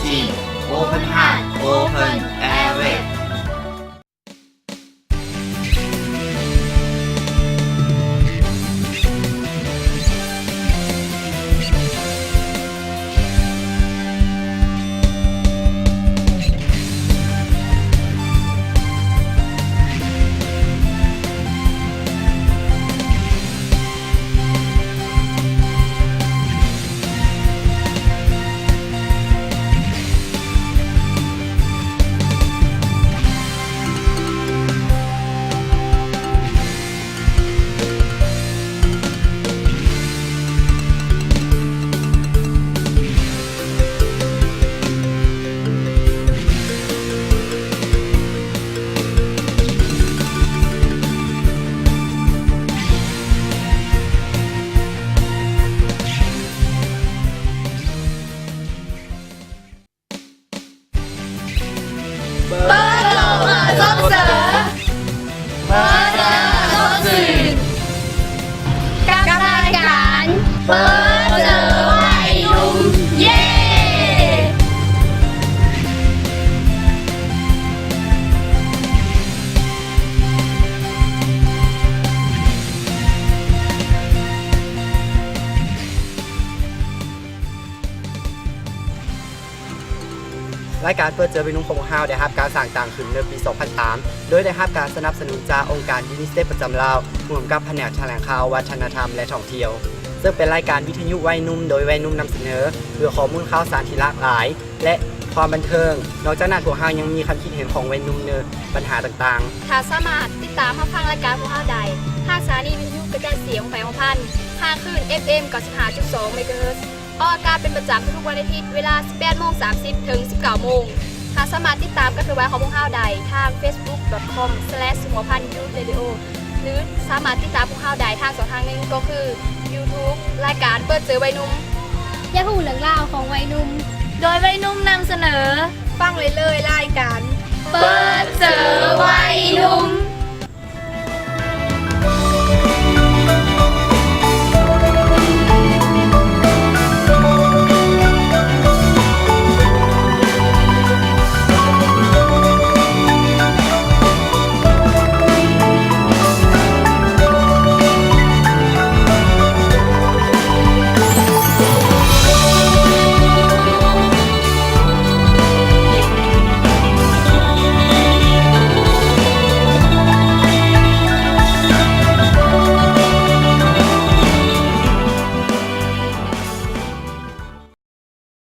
Team Open Heart Open Airway. ເປີດໂລກເພື່ອຊົມເຊີຍ ເປີດເຈີເພື່ອຊົມຊື່ນ ກັບລາຍການເປີດເຈີໄວໜຸ່ມ ເຢ້! ລາຍການເປີດເຈີໄວໜຸ່ມຂອງພວກເຮົາໄດ້ຮັບການສ້າງຕັ້ງຂຶ້ນໃນປີສອງພັນສາມ ໂດຍໄດ້ຮັບການສະໜັບສະໜູນຈາກອົງການຢູນິເຊັບປະຈຳລາວ ຮ່ວມກັບພະແນກຖະແຫຼງຂ່າວ, ວັດທະນະທຳ ແລະ ທ່ອງທ່ຽວ, ເຊິ່ງເປັນລາຍການວິທະຍຸໄວໜຸ່ມໂດຍໄວໜຸ່ມນຳສະເໜີ ເພື່ອຂໍ້ມູນຂ່າວສານທີ່ຫຼາກຫຼາຍ ແລະ ຄວາມບັນເທີງ. ນອກຈາກນັ້ນ, ພວກເຮົາຍັງມີຄຳຄິດເຫັນຂອງໄວໜຸ່ມໃນບັນຫາຕ່າງໆ. ທ່ານສາມາດຕິດຕາມຮັບຟັງລາຍການພວກເຮົາໄດ້ທາງສະຖານີວິທະຍຸກະຈາຍສຽງຂອງແຂວງຫົວພັນ, ທາງຄື້ນ ເອັຟເອັມ ເກົ້າສິບຫ້າຈຸດສອງ ເມກາເຮີດ, ອອກອາກາດເປັນປະຈຳທຸກໆວັນອາທິດ ເວລາ ສິບແປດໂມງສາມສິບ ເຖິງ ສິບເກົ້າໂມງ. ທ່ານສາມາດຕິດຕາມການເຄື່ອນໄຫວຂອງພວກເຮົາໄດ້ທາງ facebook.com/huapanyouthradioo ຫຼື ສາມາດຕິດຕາມພວກເຮົາໄດ້ທາງຊ່ອງທາງໜຶ່ງກໍຄື YouTube ລາຍການເປີດເຈີໄວໜຸ່ມ. ຢາກຮູ້ເລື່ອງລາວຂອງໄວໜຸ່ມ ໂດຍໄວໜຸ່ມນຳສະເໜີ. ຟັງໄດ້ເລີຍລາຍການເປີດເຈີໄວໜຸ່ມ.